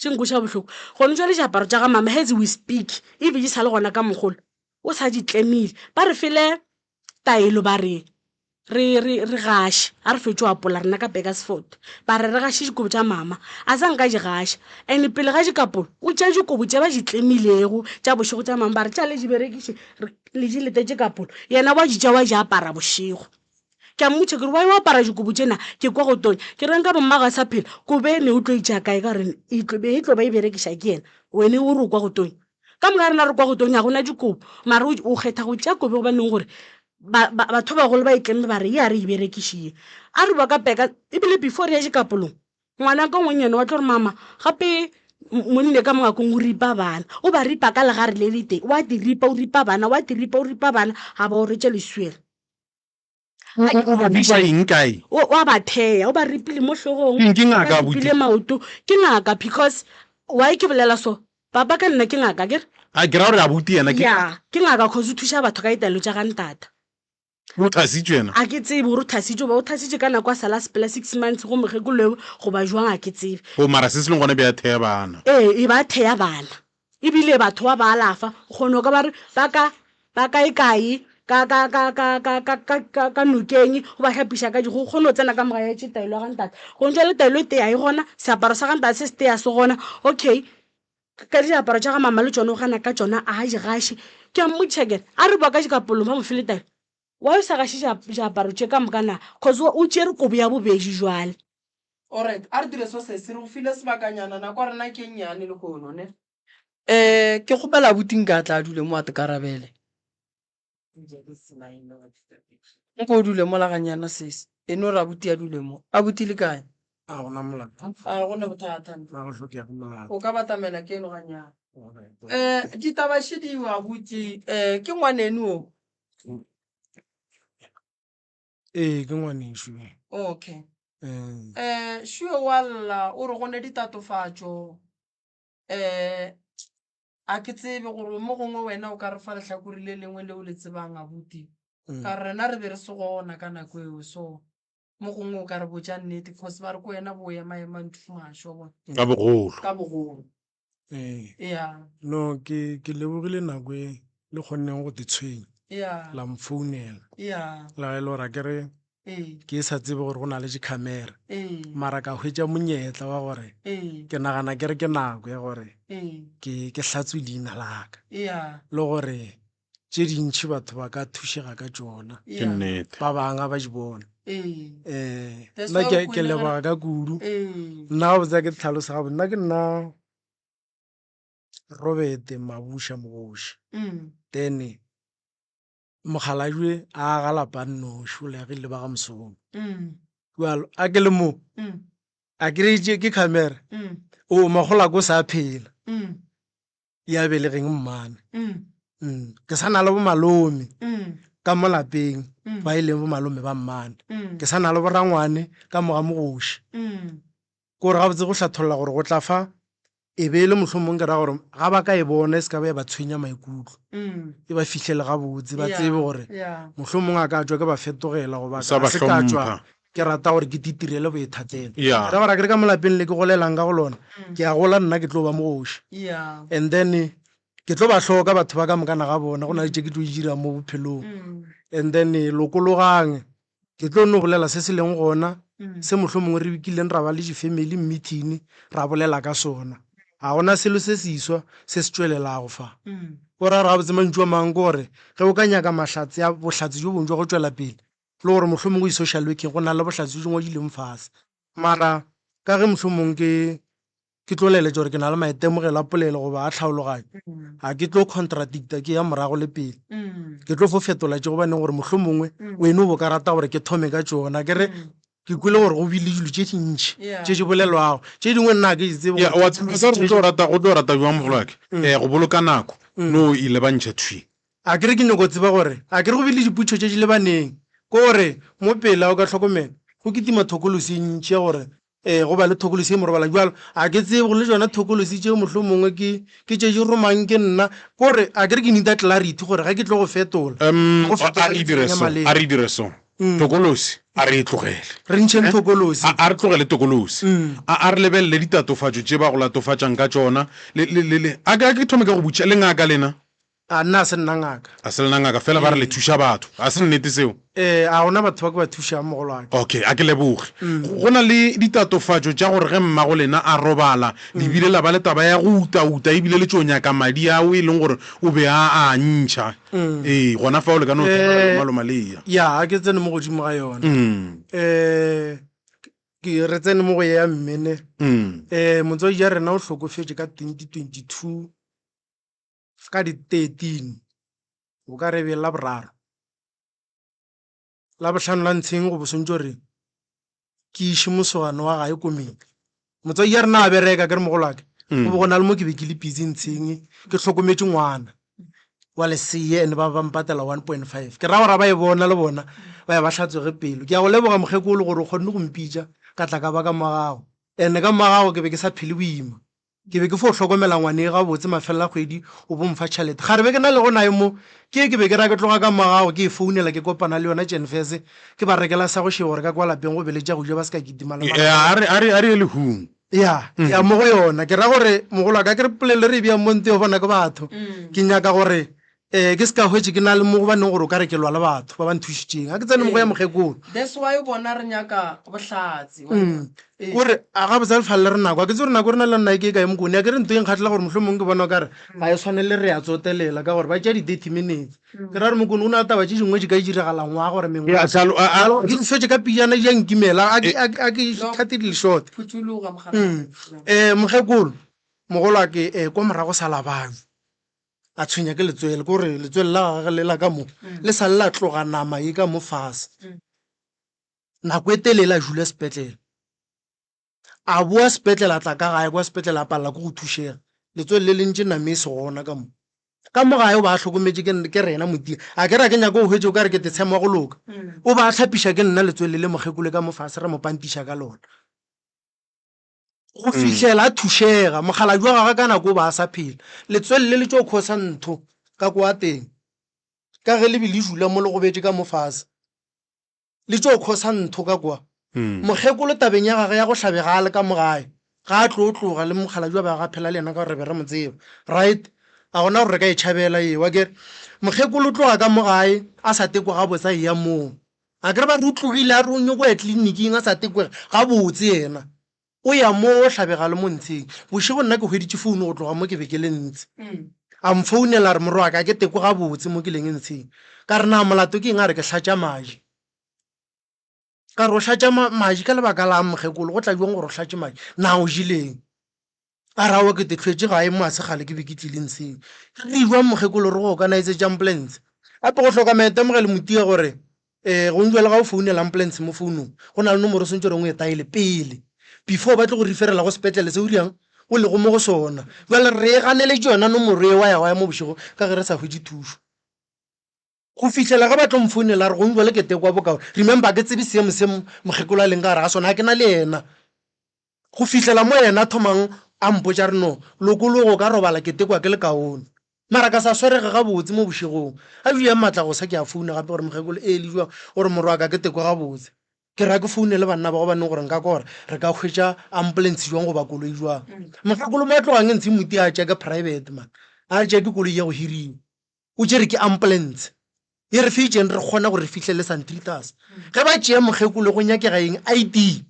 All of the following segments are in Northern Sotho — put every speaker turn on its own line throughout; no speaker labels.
Tše nkweša bohloko. Gone jwale diaparo tša ga mama as we speak e be di sa le gona ka mogolo o sa di tlemile. Ba re file taelo ba re re re re gaše a re fetše go apola rena ka Burgersfort. Ba re re gaše dikobo tša mama a sa nka di gaša and pele ga dikapolo o tšea dikobo tše ba di tlemilego tša bošego tša mama ba re tša le di berekiše le di letetše kapolo yena wa di tšea wa di apara bošego. Ke a mmotša ke re why o apara dikobo tšena ke kwa go tonya. Ke re nka bo mmago a sa phela kobo e ne o tlo e tšea kae ka gore e tlo be e tlo ba e berekiša ke yena wene o re o kwa go tonya. Ka moka rena re kwa go tonya ga gona dikobo mara o kgetha go tšea kobo gobaneng gore ba ba batho ba bagolo ba e tlemme ba re ye a re e berekiše ye. A re boa ka peka ebile before re ya dikapolong ngwana ka ngwenyana wa tlo re mama gape monne ka mongakong o ripa bana o ba ripa ka legare le le tee wa di ripa o ripa bana wa di ripa o ripa bana ga ba o retše leswere.
O ba ripa eng kae?
O a ba theya, o ba ripile mo hlogong.
Ke ke ngaka
abuti? Ripile maoto. Ke ngaka because why ke bolela so? Papa ka nna ke ngaka akere?
A ke ra gore abuti yena ke.
Ya, ke ngaka cause o thuša batho ka ditaelo tša ga ntata.
O thasitšwe yena?
A ke tsebe gore o thasitšwe goba o thasitše ka nako a sala a sepela 6 months go mokgekolo eo goba jwang a ke tsebe.
O mara se se leng gona be a theya bana.
Ee, e ba theya bana. Ebile batho ba ba alafa, o kgona go ka ba re ba ka ba kae kae ka ka ka ka ka ka ka ka ka nokeng o ba hlapiša ka digo o kgone go tsena ka moga ya tše taelo ya ga ntate gong jwale taelo e tee ga e gona seaparo sa ga ntate se se tee ga se gona okay ka diaparo tša ga mama le tšona o gana ka tšona a di gaše ke a mmotšiša kere a re boa ka dikapolong ba mo file taelo why o sa gaše diaparo tše ka moka na cause o tšere kobo ya bobedi jwale.
Alright, a re dire so sesi, re go file sebakanyana, nako ya rena ke e nnyane lehono, ne? Eh, ke kgopela abuti nka a tla a dule mo a tekarabele. Nko o dule mola ganyana sesi. E no re abuti a dule mo. Abuti le kae?
A gona molato.
A gona bothata.
A go hlokege molato.
O ka batamela keno ganyana. Eh, ditaba šediwe abuti. Eh, ke ngwaneno o.
Ee, ke ngwanešu.
Okay. Eh, šue wa lla o re go ne ditatofatšo. Eh, a ke tsebe gore mo gongwe wena o ka re fa lehlakore le lengwe le o le tsebang abuti. Ka re rena re be re se gona ka nako eo so mo gongwe o ka re botša nnete cause ba re ko wena bo ema ema nthu mašo wa bona.
Ka bogolo.
Ka bogolo.
Ee.
Yeah.
No, ke ke lebogile nako e le kgonneng go te tshwenya.
Yeah.
La mfounela.
Yeah.
La e le gore ke re
Ee.
ke sa tsebe gore go na le dikhamera.
Ee.
Mara ka hwetša monyetla wa gore
Ee.
ke nagana ke re ke nako ya gore
Ee.
ke ke hlatswe leina la ka.
Yeah.
Le gore tše dintši batho ba ka thušega ka tšona.
Ke nnete.
Ba bangwe ga ba di bona.
Ee.
Eh,
That's
nna
why
ke
o
ke
kwele
leboga ka kudu.
Ee.
Nna gabotse a ke tlhalosa gabotse nna ke nna Robert Mabusha Mogoši.
Mm.
Then mokgalajwe a aga lapa nnoši o le agile ba ga Mosong.
Mm.
Jalo a ke le mo
Mm.
a kry-itše ke camera
Mm.
o makgolako o sa phela
Mm.
ya belegeng mmane.
Mm.
Mm. Ke sa na le bomalome
Mm.
ka mo lapeng
Mm.
ba e leng bomalome ba mmane.
Mm.
Ke sa na le borangwane ka mo ga mogoši.
Mm.
Ke gore gabotse go hlatholla gore go tla fa e be e le mohlomong ke ra gore ga ba ka e bona e se ka ba ya ba tshwenya maikutlo
Mm.
e ba fihlele gabotse ba
Yeah,
tsebe gore
yeah.
mohlomong a ka tšwa ke ba fetogela goba
Sa
ka
ba
se ka tšwa
hlompha.
ke rata gore ke titirele boithatelo.
Yeah.
Ke ra gore akere ka mo lapeng le ke golelang ka go lona
Mm.
ke a gola nna ke tlo ba mogoši
Yeah.
and then ke tlo ba hloka batho ba ka mokana ga bona go na le tše ke tlo di dirang mo bophelong
Mm.
and then lokologang ke tlo no bolela se se leng gona
Mm.
se mohlomongwe re kileng ra ba le di-family meeting ra bolela ka sona ga gona selo se seswa se se tšwelelago fa
Mm.
o ra re gabotse mantšu a mangwe ke gore ge o ka nyaka mahlatse a bohlatse jo bongwe jwa go tšwela pele le gore mohlomongwe di-social working go na le bohlatse jo dingwe di leng fase mara ka ge mohlomong ke ke tlo laeletša gore ke na le maitemogelo a polelo goba a tlhaologanyo
Mm.
ga ke tlo contradicta ke ya morago le pele
Mm.
ke tlo fo fetola tše gobaneng gore mohlomongwe
Mm.
wena o bo ka rata gore ke thome ka tšona ke re
Mm.
ke kwele gore go bile dilo tše dintši
Yeah.
tše di bolelwago tše dingwe nna ga ke di tsebe
Ya,
gore
wa tseba sa re go tlo rata go tlo rata jwang mogolo wa ka eh go boloka nako no e lebantšha thwi
a ke re ke nyoko tseba gore a ke re go bile diputšo tše di lebaneng ke gore mo pele a o ka hlokomela go kitima thokolosi e ntši ya gore Ee, go ba le thokolosi e morobala bjalo. A ke tsebe gore le tšona thokolosi tšeo mohlomongwe ke, ke tše di romang ke nna. Ke gore a ke re ke needa clarity gore ge ke tlo go fetola,
Um,
go
a
fetola
re
ke
dire
tsenya
so,
maleme.
a re dire so. Tokolosi a re e tlogele.
Re ntšheng tokolosi.
A, a re tlogele tokolosi. A, a re lebelele ditatofatšo tše ba go latofatšang ka tšona. Le, le, le, le, a ke, a ke thome ka go botšiša, le ngaka lena?
A nna a se nna ngaka.
A se lena ngaka, fela ba re le thuša batho. A se nnete seo?
Ee, a gona batho ba ke ba thušang, mogolwake.
Okay, a ke leboge. Go na le ditatofatšo tša gore ge mmago lena a robala, le bile la ba le taba ya go uta-uta ebile le tšo nyaka madi ao e leng gore o be a a ntšha. Ee, gona fao le ka no thoma la loma-loma le eya.
Ya, a ke tsene mo godimo ga yona. Um ke re tsene mo go ye ya mme ne. Um motswadi ja rena o hlokofetše ka 2022 ka di 13 o ka re be la boraro. Labohlano la ntsheng go bo swantše gore ke iše mosogana wa gae komeng. Motswadi ya rena a bereka ke re mogolwake go be go na le mo ke be ke le busy ntsheng ke hlokometše ngwana wa leseye and ba ba mpatela 1.5 ke ra gore ba e bona le bona ba ya ba hlatswege pelo. Ke a go leboga mokgekolo gore o kgonne go mpitša ka tla ka ba ka mo gago and ka mo gago ke be ke sa phele boima. Ke be ke fo hlokomela ngwane gabotse mafelelo a kgwedi o bo mfa tšhelete. Kgarebe ke na lego naye mo, ke ye ke be ke ra ke tloga ka morago ke e founela ke kopana le yona Jenfese ke ba rekela sa go šeba gore ka kwa lapeng go be le tša go ja ba se ka kitima le
A re, a re, a re ye lehung.
Ya, ya mo go yona. Ke ra gore mogolo wa ka ke re polelo e re e beang mo nto e bona ke batho. Ke nyaka gore um ke se ka hwetše ke na le mo gobaneng gore o ka re ke lwa le batho ba ba nthušitšeng ga ke tsene mo go ya mokgekolo.
That's why o bona re nyaka bohlatse wa bona. Ee.
Kore a gabotse a le fale re nako a ke tsebe gore nako e re na le nna ke e kae mokone a ke re nto e nkgatlela gore mohlomong ke bona o kare ga e swane le re a tsotelela ka gore ba tšea di-thirty minutes ke ra gore mokone o na le taba tše dingwe di ka diragala ngwaga gore mengwe
Ya, tlhalo- a- a-
ke di fetše ka pejana di a nkimela a ke- a ke- a ke cut it short.
Phuthuloga mogala.
Um mokgekolo mogolwake um kwa morago sa labang a tshwenya ke letswele, ke gore letswele la gagwe le la ka mo le sa le la tloga nama ye ka mo fase. Nako e telele a dula sepetlele, a boa sepetlele a tla ka gae kwa sepetlele a palela ke go thušega, letswele le le ntše nama e se gona ka mo. Ka mo gae o ba a hlokometše ke ke rena motia, a ke re a ke nyake go hwetša o ka re ke tetshemo wa go loka, o ba a hlapiša ke nna letswele le mokgekolo ka mo fase re mo pantiša ka lona. Go fihlela a thušega, mokgalabje wa gagwe ka nako o ba a sa phela. Letswele le le tšo khosa ntho ka kwa teng, ka ge le be le dula mo le gobetše ka mo fase. Le tšo khosa ntho ka kwa. Mokgekolo tabeng ya gagwe ya go hlabega a le ka mo gae, ga a tlo tloga le mokgalabje wa be a phela le yena ka gore re be re mo tseba. Right? A gona gore re ka e tšhabela yeo, akere? Mokgekolo o tloga ka mo gae a sa tekwe gabotse a eya moo. A ke re ba re o tlogile a re o nyoko ya tleliniking a sa tekwege gabotse yena. O ya mo o hlabega le mo ntsheng. Bošego nna ke hweditše founu go tloga mo ke be ke le ntshe. A mfounela a re morwaka a ke tekwe gabotse mo ke leng ntsheng. Ka re na molato ke eng a re ke hlatša maji. Ka re o hlatša maji ka lebaka lang mokgekolo go tla bjang gore o hlatše maji na o jeleng? A re aowa ke te hlwetše gae mo a se kgale ke be ke tlile ntsheng. Re re jwang mokgekolo re go organisetše ambulance? Gape go hloka maitemogelo Motia gore um gongwe jwale ga o founela ambulance mo founong go na le nomoro o swantše gore o e taele pele before ba tlo go referela go sepetlele se o dirang o lego mo go sona. Jwale re e ganeletše yona nomoro eo ya ya mo bošego ka ge re sa hwetše thušo. Go fihlela ge ba tlo mfounela a re gongwe jwale ke tekwa bokaone. Remember ga ke tsebe seemo se mokgekolo a leng ka gare ga sona, ga ke na le yena. Go fihlela mo yena a thomang a mpotša re no lokologa o ka robala ke tekwa ke le kaone. Mara ka sa swarege gabotse mo bošegong. A bile matla go sa ke a founa gape gore mokgekolo ee le jwang o re morwaka ke tekwe gabotse. Ke ra ke founele banna ba gobaneng gore nka kwa gore re ka hwetša ambulance jwang goba koloi jwang. Mokgekolo mo a tlogang ntshe moti a tšea ke private man. A tšea ke koloi ya go hiriwa. O tšere ke ambulance e re feitšeng re kgona gore re fihlele Santritas. Ge ba tšea mokgekolo go nyakega eng ID.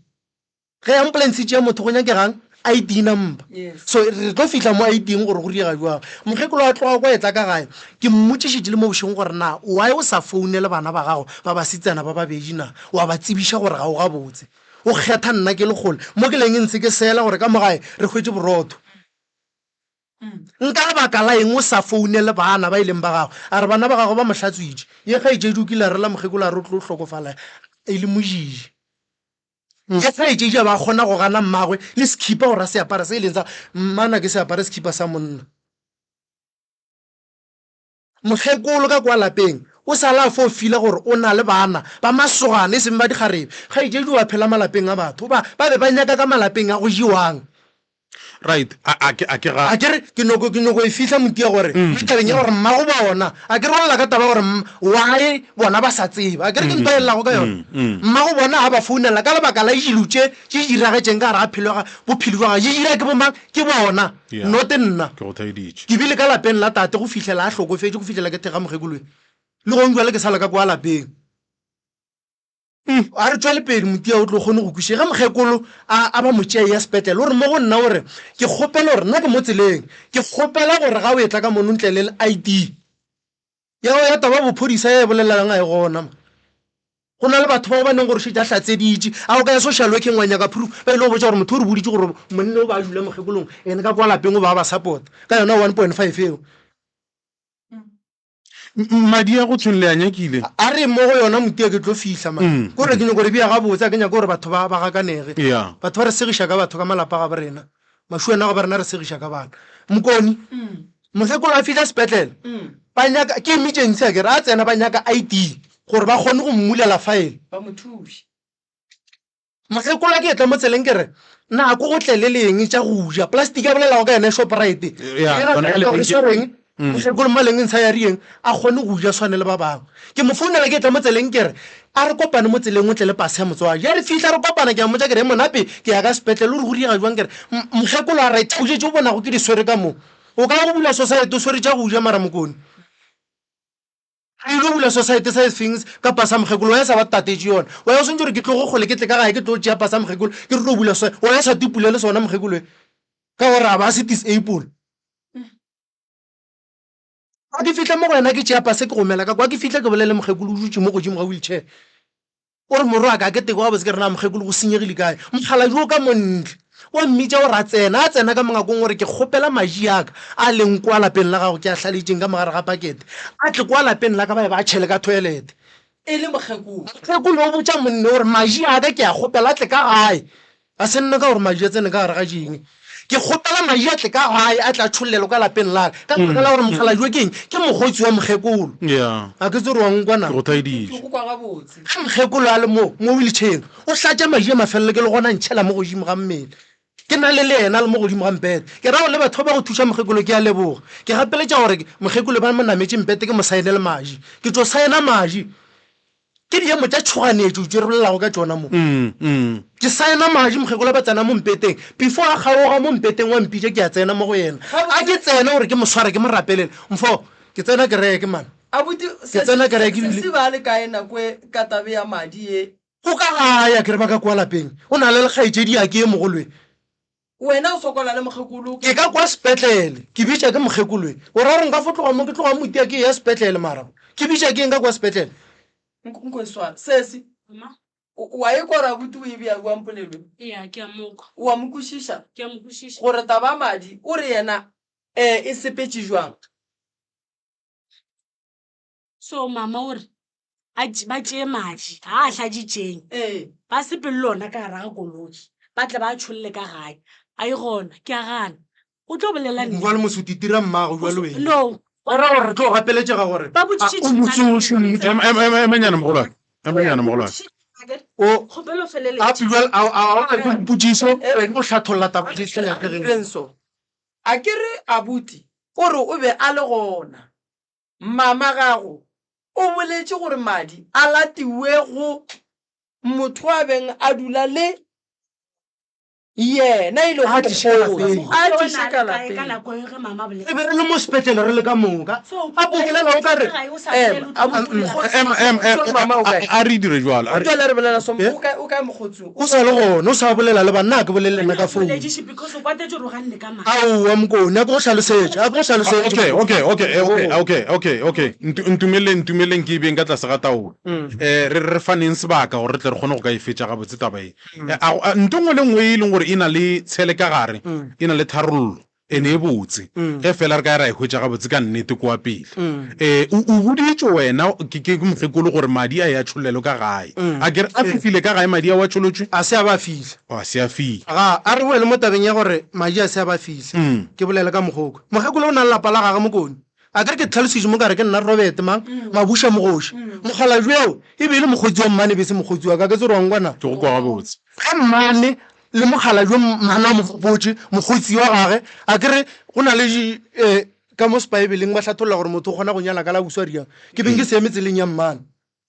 Ge ambulance e tšea motho go nyakegang ID number. So re tlo fihla mo ID-ing gore go diega jwang. Mokgekolo a tloga kwa etla ka gae, ke mmotšišitše le mo bošegong gore na why o sa founele bana ba gago ba basetsana ba babedi na wa ba tsebiša gore ga o gabotse. O kgetha nna ke le kgole mo ke leng ntse ke sela gore ka mo gae re hwetše borotho. Nka lebaka la eng o sa founele bana ba e leng ba gago? A re bana ba gagwe ba mo hlatswitše. Ye kgaetšedi o kile a rela mokgekolo a re o tlo hlokofala e le mojiji. Ge kgaetšedi a ba kgona go gana mmagwe le sekhipa gore a se apare se e leng sa mmana ke se apare sekhipa sa monna. Mokgekolo ka kwa lapeng o sa la fo fila gore o na le bana ba masogana e seng ba dikgarebe. Kgaetšedi o a phela malapeng a batho ba ba be ba nyaka ka malapeng a go jewang.
Right, a, a ke, a ke ga.
A ke re, ke nyoko, ke nyoko e fihla motia gore, mo tabeng ya gore mmago bona, a ke re o lla ka taba ya gore why bona ba sa tseba. A ke re ke ntwa e llago ka yona. Mmago bona a ba founela ka lebaka la dilo tše tše di diragetšeng ka gare ga phelo ya ga, bophelo bja gagwe. Di dira ke bomang? Ke bona,
Yeah.
not nna.
Ke go theeditše.
Ke bile ka lapeng la tate go fihlela a hlokofetše, go fihlela ke thekga mokgekolo. Le gong bjale ke sa le ka kwa lapeng. A re tšwele pele, Motia o tlo kgone go kwešiša. Ge mokgekolo a, a ba mo tšea ya sepetlele, o re mo go nna o re, Ke kgopela gore, nna ke mo tseleng, ke kgopela gore ga o etla ka mono ntle le ID ya gago ya taba ya bophodisa ya e bolelelang ga e gona mo. Go na le batho bao ba neng gore šetše a hlatseditše, a o ka ya social workeng wa nyaka proof, ba ile go botša gore motho o re boditše gore monne o ba a dula mokgekolong, ene ka kwa lapeng o ba a ba support ka yona 1.5 eo.
Madi a go thweng le a nyakile?
A re mo go yona motia ke tlo fihla man.
Mm.
Kore ke nyako re bea gabotse, a ke nyake gore batho ba ba gakanege.
Yeah.
Batho ba re segiša ka batho ka malapa ga bo rena. Mašuana ga ba rena re segiša ka bana. Mokoni, mokgekolo a fihla sepetlele, ba nyaka, ke emergency akere, a tsena ba nyaka ID gore ba kgone go mmulela file.
Ba mo thuše.
Mokgekolo a ke etla mo tseleng ke re, Na ko go tle le leng tša go ja? Plastic a bolelago ka yona e Shoprite.
Ya,
E
yona ya
re
lebenke.
swereng mokgekolo maleng ntsha ya rieng a kgone go ja swane le ba bangwe. Ke mo founela ke etla mo tseleng ke re, a re kopane mo tseleng o tle le pase ya motswadi. Ya re fihla re kopana ke a mmotša ke re, Monape ke ya ka sepetlele o re go diega jwang ke re, mokgekolo a re, tša go ja tše o bonago ke di swere ka mo. O ka ya go bula society o swere tša go ja mara Mokone. Re ile bula society sa efeng ka pasa mokgekolo wa ya sa ba tatetše yona wa ya o swantse gore ke tlogo kgole ke tle ka gae ke tlo tšea pasa mokgekolo ke re tlo bula society wa ya sa tipulele sona mokgekolo ka gore a ba se disable. Ga ke fihla mo go yena ke tšea pase ke gomela ka kwa ke fihla ke bolele mokgekolo o dutše mo godimo ga wheelchair. O re, Morwaka, ke teko gabotse ke re na mokgekolo go senyegile kae? Mokgalabje o ka mo ntle. O mmitša o re a tsena. A tsena ka mongakong o re, Ke kgopela maji a ka a leng kwa lapeng la gago ke a hlaletšeng ka mogare ga pakete a tle kwa lapeng la ka ba ye ba a tšhele ka thoelete.
E le mokgekolo.
Mokgekolo o botša monne o re, Maji a ka ke a kgopela a tle ka gae. A se nne ka gore maji a tsene ka gare ga jeng. Ke kgopela maji a tle ka gae a tle a tšhollelwe ka lapeng la ka. Ka lebaka la gore mokgalabje ke eng? Ke mokgotsi wa mokgekolo.
Yeah.
A ke tsebe gore wa nkwa na?
Ke go thaeditše.
Ke go kwa gabotse.
Ge mokgekolo a le mo, mo wheelchair, o hlatša maji a mafelelo ke le gona a ntšhela mo godimo ga mmele. Ke na le le yena a le mo godimo ga mpete. Ke ra gore le batho ba ba go thuša mokgekolo ke a leboga. Ke gapeletša gore mokgekolo ba mo nametše mpete ke mo saenele maji. Ke tšo saena maji. Ke diemo tša tšhoganetšo tše re bolelago ka tšona mo. Ke saena madi, mokgekolo ba tsena mo mpeteng. Before a kgaoga mo mpeteng wa mpitša ke a tsena mo go yena. A ke tsena gore ke mo sware ke mo rapelele. Mfo, ke tsena kereke man.
Abuti,
Ke tsena kereke ebile.
Sesi ba le kae nako e ka tabe ya madi ye?
O ka gae akere ba ka kwa lapeng. O na le lekgaetšedi ya ke ye mogolo e.
Wena o sokola le mokgekolo.
Ke ka kwa sepetlele, ke bitša ke mokgekolo e. O ra gore nka fo tloga mo ke tloga motia ke eya sepetlele mara ke bitša ke eng ka kwa sepetlele?
Nko e swara. Sesi,
Mama.
o a e kwa gore abuti o e bea bjang polelo e?
Eya, ke a mo kwa.
O a mo kwešiša?
Ke a mo kwešiša.
Gore taba ya madi, o re yena um e sepetše bjang?
So mama o re a ba tšee madi ga a hladitšeng
Ee.
ba sepele le ona ka gare ga koloi ba tle ba tšholle ka gae. A e gona ke a gana o tlo bolela nnete.
Jwale mosotho tira mmago jwale wena.
No.
O ra gore re tlo gapeletšega gore
Ba botšišitše
a o motsoše motho.
Ema, ema, ema, emanyana mogolwane. Emanyana mogolwane.
O
Kgopelo feleletše.
a bjale a a a a dipotšišo wena o hlatholla taba di sa nyakegeng.
Renso, a ke re abuti o re o be a le gona Mama gago o boletše gore madi a latiwe go motho a beng a dula le yena e lego
A tliše ka
mokgotsi.
lapeng.
A tliše ka lapeng.
Re be re le mo sepetlele re le ka moka. A bolela o ka re
Ema, abuti, mokgotsi,
Ema, ema,
sorry, mama o kae?
ema, a re dire jwalo. A re-
Jwale re bolela so,
Eh?
o kae, o kae mokgotsi o?
O sa le gona, o sa bolela le banna, a ke bolele le nna ka founu. Aowa Mokone, a ke go hlalosetše, a ke go hlalosetše.
Okay, okay, okay, eh, okay, okay, okay, okay. Ntu- Ntumeleng, ntumeleng ke e beng ka tlase ga taolo. Eh, re re faneng sebaka gore re tle re kgone go ka e fetša gabotse taba e. Eh, a go- a- Nto nngwe le nngwe e leng gore e na le tshele ka gare, e na le tharollo. Ene e botse, ge fela re ka ya ra e hwetša gabotse ka nnete kua pele. E, o, o boditšwe wena ke, ke mokgekolo gore madi a ye a tšhollelwe ka gae. A ke re a fihlile ka gae madi ao a tšholotšwe?
A se a ba fihla.
O, a se a fihla.
Ga, a re boele mo tabeng ya gore madi a se a ba fihla. Ke bolele ka mokgwa o. Mokgekolo o na le lapa la gagwe Mokone. A ke re ke tlhalositše mo ka re ke nna Robert mang, Mabuša Mogoši. Mokgalabje yo e be e le mokgotsi wa mmane e be e se mokgotsi wa ka. Ke tsebe gore wa nkwa na?
Ke go kwa gabotse.
Ge mmane. Le mokgalabje mmane a mo gopotše, mokgotsi wa gage, a ke re go na le um ka mo sepaebeleng ba hlatholla gore motho o kgona go nyala ka la buswa riang. Ke beng ke se eme tseleng ya mmane.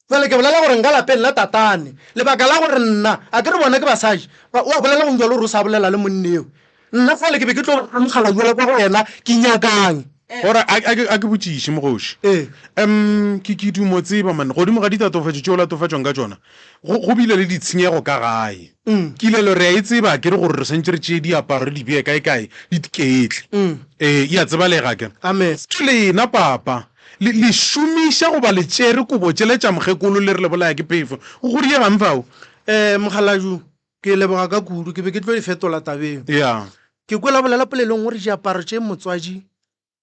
Bjale ke bolela gore nka lapeng la tatane. Lebaka la gore nna, a ke re bona ke basadi, ba, o a bolela go njalo gore o sa bolela le monne eo. Nna fale ke be ke tlo ra mokgalabje yola kwa go yena, ke nyakang?
Gore a, a, a ke botšiše, mogoši.
Ee.
Um, ke, ke dumo tseba, man, godimo ga ditatofatšo tšeo o latofatšwang ka tšona, go, go bile le ditshenyego ka gae. Kilelo re a e tseba akere gore re swantše re tšee diaparo re di bee kae-kae, di tketle. Ee, e a tsebalega akere?
Amen.
Ke lena, papa. Le, le šomiša goba le tšere kobo tšele tša mokgekolo le re le bolaya ke phefo. Go, go diegang fao?
Um, mokgalabje, ke leboga ka kudu. Ke be ke tlo e fetola tabeng.
Ya.
Ke kwele a bolela polelong gore diaparo tše motswadi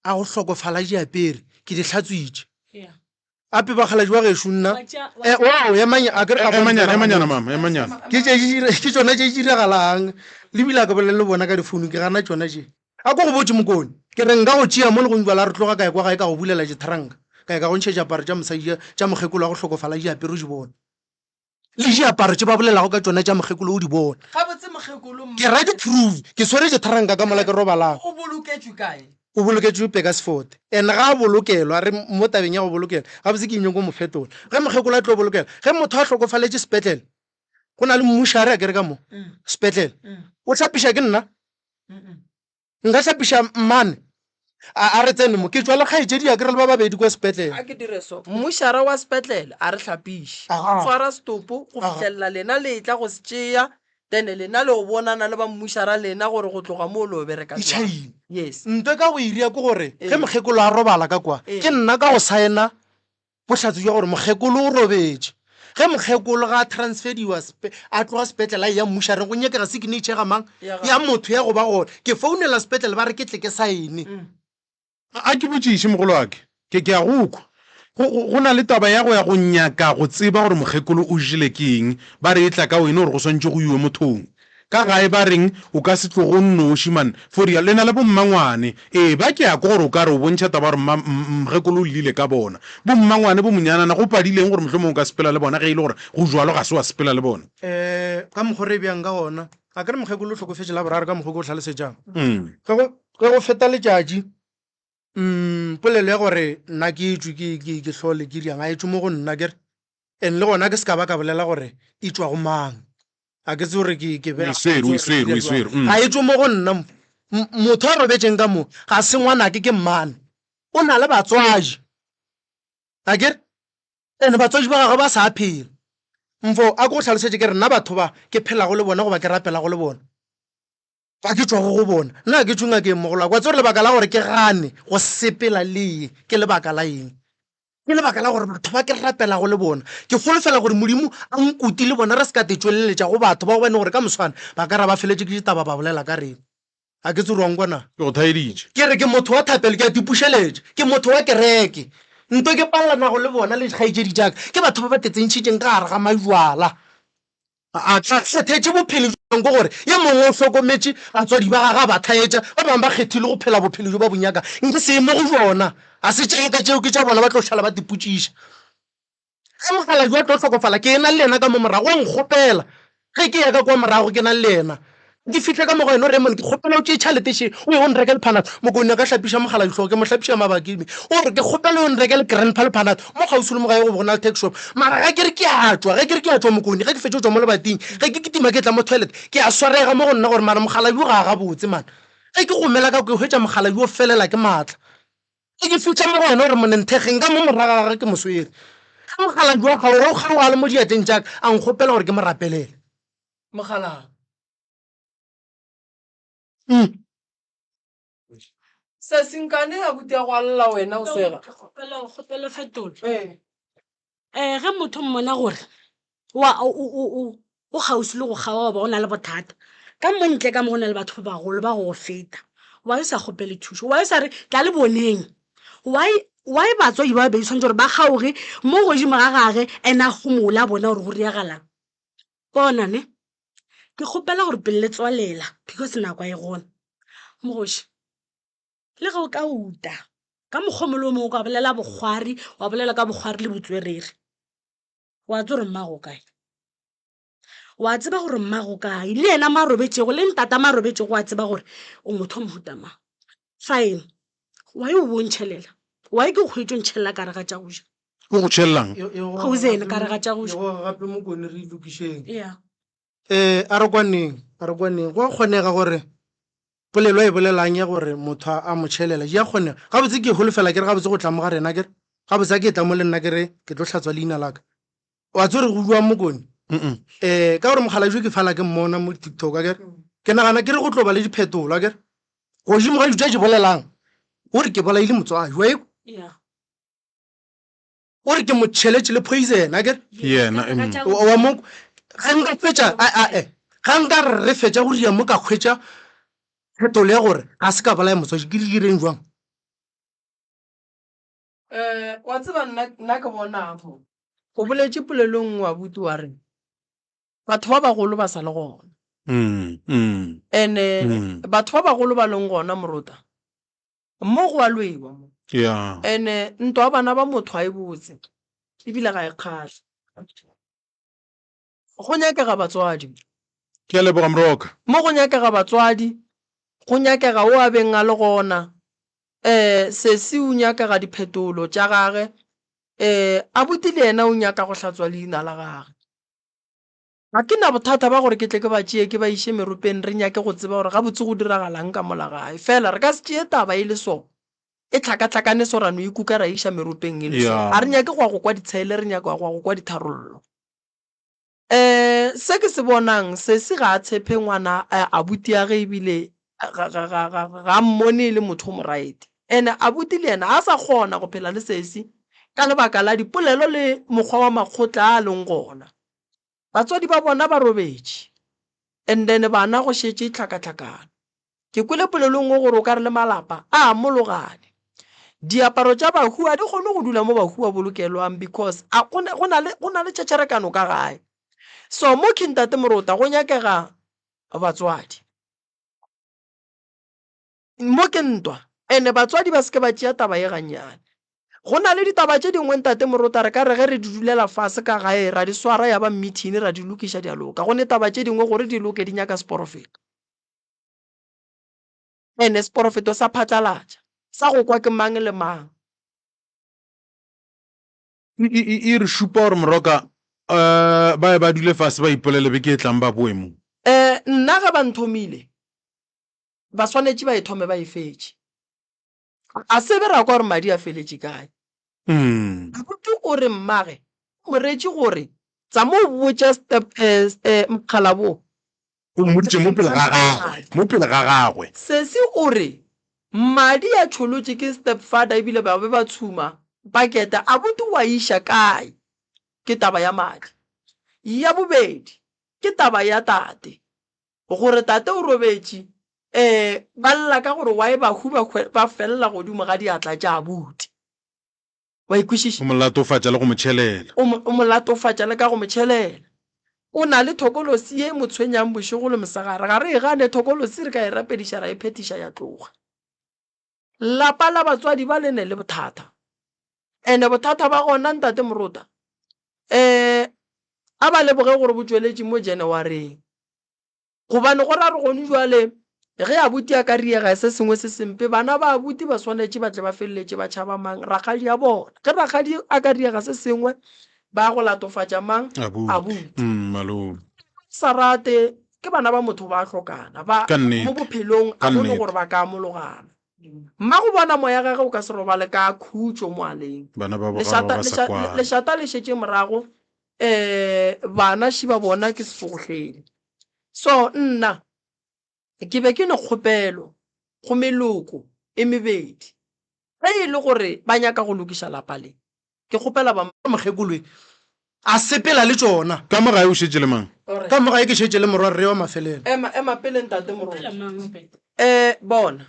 a go hlokofala di apere, ke di hlatswitše.
Ya.
Ape bakgaladi ba gešo nna.
Wa tša- wa
Eh, wow, emanya, a ke re
Emanyana, emanyana mama, emanyana.
Ke tše di dire- ke tšona tše di diragalang. Le bile a ka bolele le bona ka difounu, ke gana tšona tše. A ko go botše Mokone, ke re nka go tšea mo le go la re tloga ka ya kwa gae ka go bulela ditranka, ka ya ka go ntšha diaparo tša mosadi tša mokgekolo wa go hlokofala di apere o di bone. Le diaparo tše ba bolelago ka tšona tša mokgekolo o di bone.
Gabotse mokgekolo
Ke ra di-proof, ke swere ditranka ka mola ke robalang.
O boloketšwe kae?
O boloketšwe Pekasfort. And ga a bolokelwa, re mo tabeng ya go bolokela, gabotse ke nyoko mo fetola. Ge mokgekolo a tlo bolokela, ge motho a hlokofaletše sepetlele, go na le mmušare a kere ka mo sepetlele, o hlapiša ke nna. Nka hlapiša mmane a, a re tsene mo. Ke tšwa le kgaetšedi ya ke re le ba babedi kwa sepetlele.
A ke dire so. Mmušara wa sepetlele a re hlapiše.
Aha.
Swara setopo go
Aha.
fihlelela lena le etla go se tšea, then lena le yo bonana le ba mmušara lena gore go tloga moo le yo bereka
E
jwang.
tšhaile.
Yes.
Nto e ka go e ria ke gore ge
Ee.
mokgekolo a robala ka kwa,
Ee.
ke nna ka go saena Bohlatse bja gore mokgekolo o robetše. Ge mokgekolo ga a transferiwa a tloga sepetlele a eya mmušareng go nyakega signature ga mang? Ya motho ya go ba gona. Ke founela sepetlele ba re ke tle ke saene.
A ke botšiše mogolwake, ke, ke a go kwa. Go, go, go na le taba ya go ya go nyaka go tseba gore mokgekolo o jele ke eng. Ba re etla ka wene gore go swantše go iwe mothong. Ka gae ba reng o ka se tloge o nnoši man for real le na le bommangwane ee ba ke a kwa gore o ka re o bontšha taba gore mma mokgekolo o llile ka bona bommangwane bo monyanana go padileng gore mohlomongwe o ka sepela le bona ge e le gore go jwalo ga se wa sepela le bona.
Um ka mokgo re bjang ka gona a ke re mokgekolo o hlokofetše la boraro ka mokgo ke o hlalosetšang ge go ge go feta letšatši um polelo ya gore nna ke tšwe ke ke ke hlole ke riang a e tšwe mo go nna ke re and le gona ke se ka ba ka bolela gore e tšwa go mang A ke tsebe gore ke, ke
O e swere, o e swere, o e swere.
Ga e tšwe mo go nna. Motho a robetšeng ka mo ga se ngwanake, ke mmane. O na le batswadi. A ke re? And batswadi ba gagwe ba sa phela. Mfo, a ke go hlalosetše ke re nna batho ba ke phelago le bona goba ke rapelago le bona, ba ke tšwago go bona, nna ga ke tšwe ngakeng mogolwaka. Wa tseba gore lebaka la gore ke gane go sepela le ye ke lebaka la eng? Ke lebaka la gore batho ba ke rapelago le bona, ke holofela gore Modimo a nkuti le bona re se ka te tšweleletša go batho ba gobane gore ka moswane ba ka ra ba feletše ke ditaba ba bolela ka rena. A ke tsebe gore wa nkwa na?
Ke go thaeditše.
Ke re ke motho wa thapelo, ke a tipušeletša. Ke motho wa kereke. Nto ke palelanago le bona le dikgaetšedi tša ka, ke batho ba ba tetsentšhitšeng ka gare ga majwala. A tla kgethetše bophelo bjang? Ke gore ye mongwe o hlokometše batswadi ba gagwe a ba thaetša, ba bangwe ba kgethile go phela bophelo bjo ba bo nyakang. Nke se ye mo go bjona. Ga se tša ka tšeo, ke tša bona, ba tlo šala ba tipotšiša. Ge mokgalabje a tlo hlokofala, ke ena le yena ka mo morago, wa nkgopela ge ke ya ka kwa morago ke na le yena. Ke fihle ka mo go yena, o re, Raymond, ke kgopela o tšee tšhalete še, o ye o nrekele Panado. Mokone a ka hlapiša mokgalabje hlogo, ke mo hlapiša mabaki me. O re, Ke kgopela o yo nrekele Grandpa le Panado. Mo kgauswi le mo gae go be go na le tuck shop. Mara ge ke re ke a tšwa, ge ke re ke a tšwa Mokone, ge ke fetša go tšwa mo lebating, ge ke kitima ke etla mo toilet, ke a swarega mo go nna gore mara mokgalabje o ga a gabotse man. Ge ke gomela ka kwa, ke hwetša mokgalabje o felela ke maatla. Ge ke fihla mo go yena o re, Monna nthekgeng ka mo morago ga gagwe ke mo swere. Ge mokgalabje wa kgaoga, o kgaoga a le mo diatleng tša ka, a nkgopela gore ke mo rapelele.
Mokgalabje.
Mm.
Sesinkane a buti a go alla wena o sega.
Ke kgopela kgopela fetola.
Ee.
Eh ge motho mmona gore wa o o o o kgauswi le go kgaoga goba o na le bothata ka mo ntle ka mo go na le batho ba bagolo ba go feta why o sa kgopele thušo why o sa re tla le boneng why why batswadi ba babedi tshwanetse gore ba kgaoge mo godimo ga gage and a gomola bona gore go riagalang bona ne Ke kgopela gore pele le tswalela because nako a e gona. Mogoši, le ge o ka uta ka mokgwa o mongwe le o mongwe o ka bolela bokgwari, wa bolela ka bokgwari le botswerere, wa tseba gore mmago o kae? Wa tseba gore mmago kae, le yena mo a robetšego, le ntata mo a robetšego wa tseba gore o motho wa mohuta mang. Fine, why o bo ntšhelela? Why ke go hwetše o ntšhelela ka gare ga tša go ja?
O go tšhelelang?
Poison ka gare ga tša go ja.
Gape Mokone re e lokišeng.
Yeah.
Eh, a re kwaneng, a re kwaneng. Go a kgonega gore polelo a e bolelang ya gore motho a mo tšhelela, di a kgonega. Gabotse ke holofela ke re gabotse go tla mo ga rena ke re, gabotse a ke tla mo le nna ke re ke tlo hlatswa leina la ka. Wa tseba gore go jwang Mokone? Eh, ka gore mokgalabje ke fala ke mmona mo TikTok akere. Ke nagana ke re go tlo ba le diphetolo akere. Godimo ga dilo tše a di bolelang, o re ke bolaile motswadi, wa ekwa?
Yeah.
O re ke mo tšheletše le poison akere.
Yena,
Wa mo ge nka fetša a a e ga nka re re fetša go ria mo ka hwetša phetolo ya gore ga se ka bolaya motswadi ke direng jwang?
Eh, wa tseba nna nna ke bona mo. O boletše polelo nngwe abuti wa re batho ba bagolo ba sa le gona.
Mm, mm.
Ene
Mm.
batho ba bagolo ba leng gona morota. Mo go a lwewa mo.
Yeah.
Ene ntwa ya bana ba motho ga e botse ebile ga e kgahle. Go nyakega batswadi.
Ke a leboga Moroka.
Mo go nyakega batswadi, go nyakega o a beng a le gona. Um sesi o nyakega diphetolo tša gage. Um abuti le yena o nyaka go hlatswa leina la gage. Ga ke na bothata ba gore ke tle ke ba tšee ke ba iše meropeng re nyake go tseba gore gabotse go diragalang ka mola gae. Fela re ka se tšee taba e le so, e hlakahlakane so ra no e kuka ra e iša meropeng e le so.
Yeah.
Ga re nyake go ya go kwa ditshele, re nyaka go ya go kwa ditharollo. Um se ke se bonang, sesi ga a tshepe ngwana abutiage ebile ga, ga, ga, ga, ga a mmone e le motho o moraete. Ene abuti le yena ga a sa kgona go phela le sesi ka lebaka la dipolelo le mokgwa wa makgotla a a leng gona. Batswadi ba bona ba robetše and then bana go šetše tlhakatlhakano. Ke kwele polelo e nngwe gore o ka re le malapa a amologane. Diaparo tša bahu ga di kgone go dula mo bahu ba bolokelwang because a go na, go na le, go na le tšhetšherekano ka gae. So mo King Tate Morota go nyakega batswadi. Mo ke ntwa and batswadi ba se ke ba tšea taba ye gannyane. Go na le ditaba tše dingwe Ntate Morota re ka re ge re di dulela fase ka gae ra di swara ya ba meeting ra di lokiša di a loka. Go ne taba tše dingwe gore di loke di nyaka seporofeto. Ene seporofeto sa phatlalatša sa go kwa ke mang le mang.
E, e, e, e re šupa gore Moroka um ba ye ba dule fase ba ipolele beke e tlang ba boe mo.
Um nna ge ba nthomile ba swanetše ba e thome ba e fetše. A se be ra kwa gore madi a feletše kae.
Mm.
Abuti o re mmage o mo retše gore tsama o botša step eh, eh, mokgalabo.
O mmoditše mo pele ga gagwe, mo pele ga gagwe.
Sesi o re madi a tšholotše ke stepfather ebile ba be ba tshuma pakete. Abuti o a iša kae? Ke taba ya madi. Ya bobedi ke taba ya tate. Gore tate o robetše, ee, ba lla ka gore why bahu ba, ba felela godimo ga diatla tša abuti. Wa e kwešiša?
O mo latofatša le go mo tšhelela.
O mo, o mo latofatša le ka go mo tšhelela. O na le thokolosi ye e mo tshwenyang bošego le mosegare. Ga re e gane thokolosi, re ka e rapediša ra e phethiša ya tloga. Lapa la batswadi ba le ne le bothata. Ene bothata ba gona ntate Morota, eh, a ba leboge gore bo tšweletše mo Januareng. Gobane go ra re gone jwale ge abuti a ka riega se sengwe se sempe, bana ba abuti ba swanetše ba tle ba feleletše ba tšhaba mang? Rakgadi ya bona. Ge rakgadi a ka riega se sengwe, ba go latofatša mang?
Abuti.
Abuti.
Malome.
Sa rate, ke bana ba motho ba hlokana. Ba
Ka nnete.
mo bophelong
Ka
a gone
nnete.
gore ba ka amologana. Mmago bona moya gage o ka se robale ka khutšo mo a leng.
Bana ba bo gagwe
Lešata,
ba sa
leša,
kwane.
lešata le šetše morago, eh, bana šiba bona ke sefogohledi. So nna ke be ke ne kgopelo go meloko e mebedi, ge e le gore ba nyaka go lokiša lapa le, ke kgopela ba.
Mokgekolo e a sepela le tšona.
Ka mo gae o šetše le mang?
Ka mo gae ke šetše le morwarre wa mafelelo.
Ema, ema pele ntate Moruti. Eh, bona.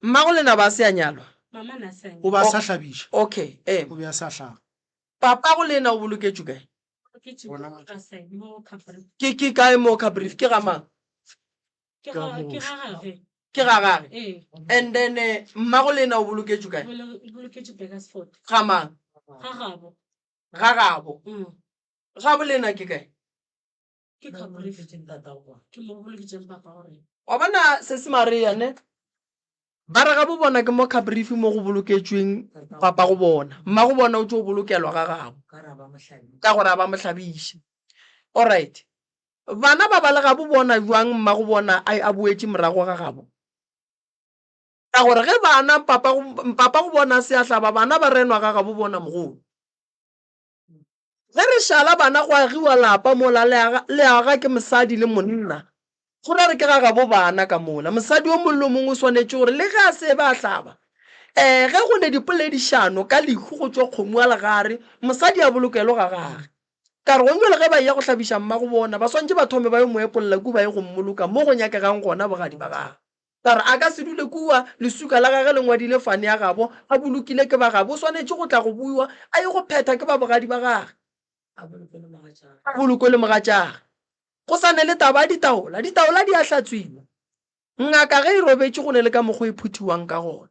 Mmago lena ba se a nyalwa?
Mama na se a
O
nyalwa.
be a sa hlabiša.
Okay, ema.
O be a sa hlaba.
Papago lena o boloketšwe kae?
Boloketšwe mo Kasai, mo Caprivi.
Ke, ke kae mo Caprivi? Ke ga mang?
Ke ga, ke ga gage.
Ke ga gage?
Ee.
And then eh, mmago lena o boloketšwe kae?
O boloketšwe Burgersfort.
Ga mang?
Ga gabo.
Ga gabo. Gabo lena ke kae?
Ke Caprivi. Ke mo go boloketšeng papa go rena.
Wa bona sesi Maria ne? Ba re gabo bona ke mo Caprivi mo go boloketšweng papa go bona. Mmago bona o tšo bolokelwa ga gabo. Ka gore a ba mo hlabiše. Alright. Bana ba ba le gabo bona bjang mmago bona a a boetše morago ga gabo? Ka gore ge bana papa go papa go bona a se a hlaba bana ba renwa ga gabo bona mogolo. Ge re šala bana go agiwa lapa mola le aga, le aga ke mosadi le monna, go ra re ke ga gabo bana ka mola. Mosadi yo mongwe le yo mongwe o swanetše gore le ge a se be a hlaba, um ge go ne dipoledišano ka lehu go tšwa kgomo a legare, mosadi a bolokelwe ga gage. Ka re gongwe le ge ba eya go hlabiša mmago bona, ba swanetše ba thome ba yo mo epolla kua ba ye go mmoloka mo go nyakegang gona bogadi ba gagwe. Ka re, A ka se dule kua, leswika la gage le ngwadile fane ya gabo, a bolokile ke ba gabo, o swanetše go tla go buiwa, a ye go phetha ke ba bogadi ba gage. A bolokwe le mogatšage. Go sa ne le taba ya ditaola, ditaola di a hlatswiwa. Ngaka ge e robetše go ne le ka mokgwa e phuthiwang ka gona.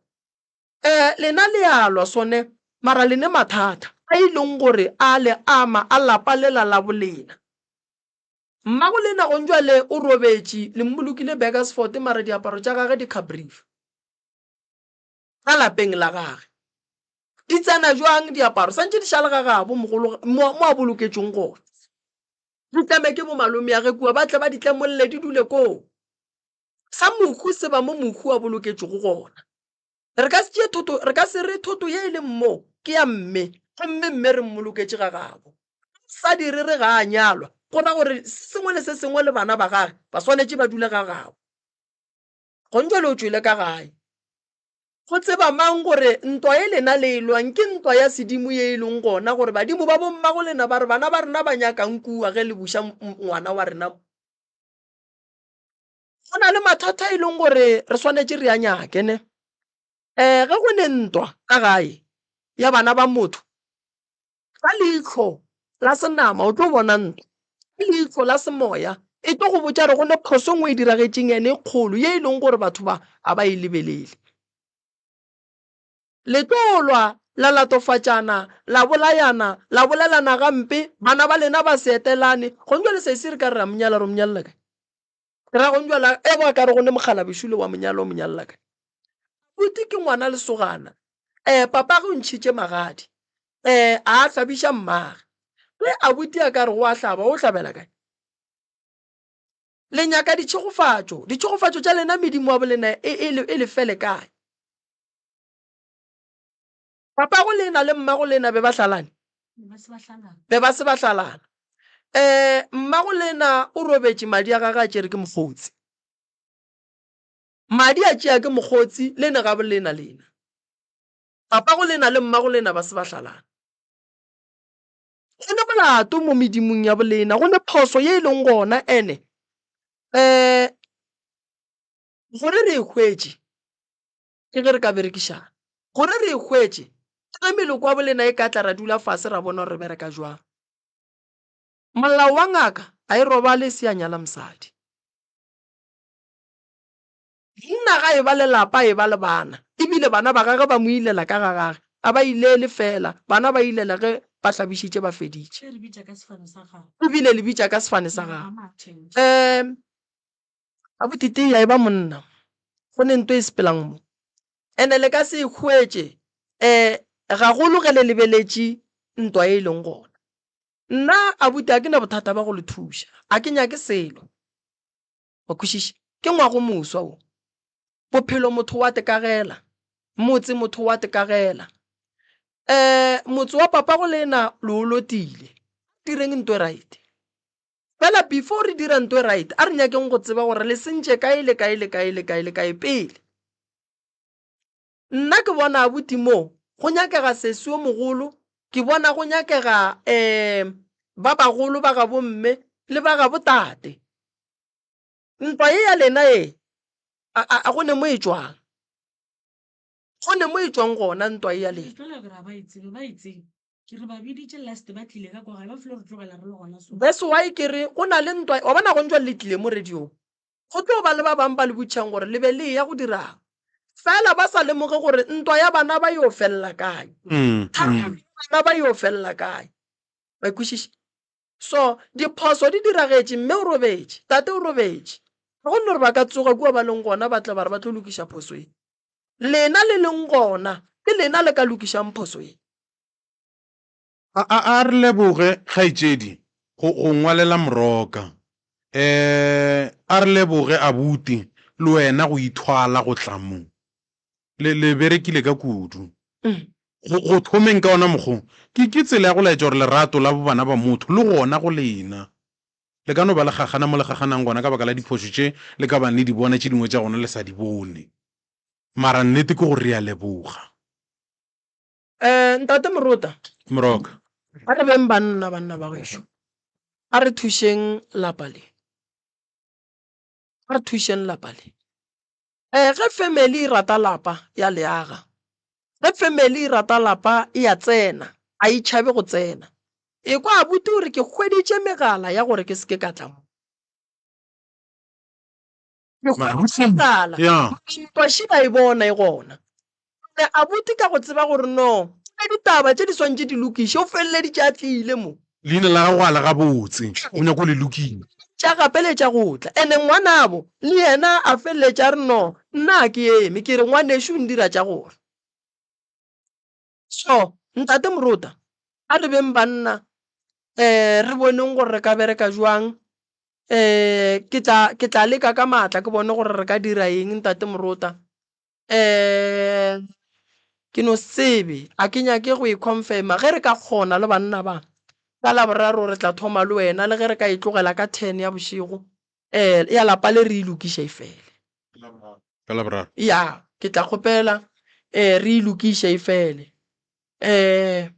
Um lena le a lwa sone, mara le ne mathata a e leng gore a le ama a lapa lela la bolena. Mmago lena gonjwale o robetše, le mmolokile Burgersfort mara diaparo tša gage di Caprivi, ka lapeng la gage. Di tsena jwang diaparo? Santše di šale ga gabo mogolo mo mo a boloketšweng gona. Di tlame ke bomalomeage kua, ba tle ba di tlemolle di dule koo. Sa mohu se ba mo mohu a boloketšwego gona. Re ka se tšee thoto, re ka se re thoto ye e leng mo ke ya mme, gomme mme re mmoloketše ga gabo. Sa dire re ga a nyalwa, go ra gore se sengwe le se sengwe le bana ba gage ba swanetše ba dule ga gabo. Gonjwale o tšwele ka gae. Go tseba mang gore ntwa ye lena le e lwang ke ntwa ya sedimo ye e leng gona gore badimo ba bommago lena ba re bana ba rena ba nyakang kua ge le buša ngwana wa rena mo. Go na le mathata e leng gore re swanetše re a nyake ne. Um ge go ne ntwa ka gae ya bana ba motho, ka leihlo la senama o tlo bona ntwa, ka leihlo la semoya e tlo go botša gore go ne phoso e nngwe e diragetšeng ene e kgolo ye e leng gore batho ba ga ba e lebelele. Le tlo lwa, la latofatšana, la bolayana, la bolelana gampe, bana ba lena ba se etelane. Gong bjale sesi re ka re ra mo nyala, re mo nyalela kae? Ke ra gong bjale e ba ka re go ne mokgalabešo le wa mo nyala, o mo nyalela kae? Abuti ke ngwana lesogana, um papage o ntšhitše magadi, um a hlabiša mmage. Ge abuti a ka re go a hlaba, o hlabela kae? Le nyaka ditšhegofatšo, ditšhegofatšo tša lena medimo wa bolena e, e, e le fele kae? Papago lena le mmago lena be ba hlalane? Be ba se ba hlalana. Um mmago lena o robetše madi a gage a tšere ke mokgotsi. Madi a tšea ke mokgotsi le ne gabo lena lena. Papago lena le mmago lena ba se ba hlalana. Go ne molato mo medimong ya bolena, go ne phoso ye e leng gona ene um gore re e hwetše ke ge re ka berekišana. Gore re e hwetše, ke ge meloko wa bolena e ka tla ra dula fase ra bona gore re bereka jwang. Molao wa ngaka a e robale e se ya nyala mosadi. Monna ga e ba le lapa e ba le bana, ebile bana ba gage ba mo ilela ka ga gage, a ba ilele fela, bana ba ilela ge ba hlabišitše ba feditše. Ebile le bitša ka sefane sa gagwe. Um Abuti Tia e ba monna, go ne nto e sepelang mo. Ene le ka se e hwetše um gagolo ge le lebeletše ntwa e e leng gona. Nna abuti a ke na bothata ba go le thuša, a ke nyake selo. Wa kwešiša? Ke ngwago moswa wo. Bophelo motho wa tekagela, motse motho wa tekagela. Um motse wa papago lena le o lotile, direng nto e right. Fela before re dira nto e right, a re nyakeng go tseba gore le sentše kae le kae le kae le kae le kae pele. Nna ke bona abuti mo go nyakega sesi yo mogolo, ke bona go nyakega um ba bagolo ba gabo mme le ba gabo tate. Ntwa ye ya lena ye, a, a, a go ne mo e tšwang. Go ne mo e tšwang gona ntwa ye ya lena.
Ke re ba biditše last ba tlile ka kwa gae ba filo re tlogela re le gona so.
That's why ke re go na le ntwa, wa bona gong jwale le tlile mo radio-ng, go tlo ba le ba bang ba le botšišang gore le be le eya go dirang, fela ba sa lemoge gore ntwa ya bana ba yo felela kae, tharollo ya bana ba yo felela kae, wa e kwešiša? So, diphoso di diragetše, mme o robetše, tate o robetše. Ga go no re ba ka tsoga kua ba leng gona ba tla ba re ba tlo lokiša phoso ye. Lena le leng gona, ke lena le ka lokišang phoso ye.
A, a, a re leboge, kgaetšedi, go, go ngwalela Moroka. Eh, a re leboge, abuti, le wena go ithwala go tla mo. Le, le berekile ka kudu. Go, go thomeng ka ona mokgo, ke, ke tsela ya go laetša gore lerato la bobana ba motho le gona go lena. Le ka no ba le gagana mo le gaganang gona ka baka la diphošo tše le ka bang le di bona, tše dingwe tša gona le sa di bone. Mara nnete ke gore re a leboga.
Um Ntate Morota.
Moroka.
A re beng banna, banna ba gešo. A re thušeng lapa le. A re thušeng lapa le. Um ge family e rata lapa ya le aga. Ge family e rata lapa e a tsena, a e tšhabe go tsena. Ekwa abuti o re ke hweditše megala ya gore ke se ke ka tla mo. Ke hweditše megala.
Yeah.
Ntwa še ba e bona e gona. Ene abuti ka go tseba gore no, go na ditaba tše di swantše di lokiše, o feleleditše a tlile mo.
Leina la gago a le gabotse, o nyaka go le lokiša.
Tša gapeletša go tla. Ene ngwanabo le yena a feleletša a re no, nna a ke eme, ke re ngwanešu o ndira tša gore. So, Ntate Morota, a re beng banna, um re boneng gore re ka bereka jwang. Um ke tla, ke tla leka ka maatla ke bone gore re ka dira eng, Ntate Morota. Um ke no se tsebe, a ke nyake go e confirma. Ge re ka kgona le banna ba, ka Laboraro re tla thoma le wena, le ge re ka e tlogela ka ten ya bošego, um ya lapa le re e lokiše e fele.
Ka Laboraro?
Ya, ke tla kgopela um re e lokiše e fele. Um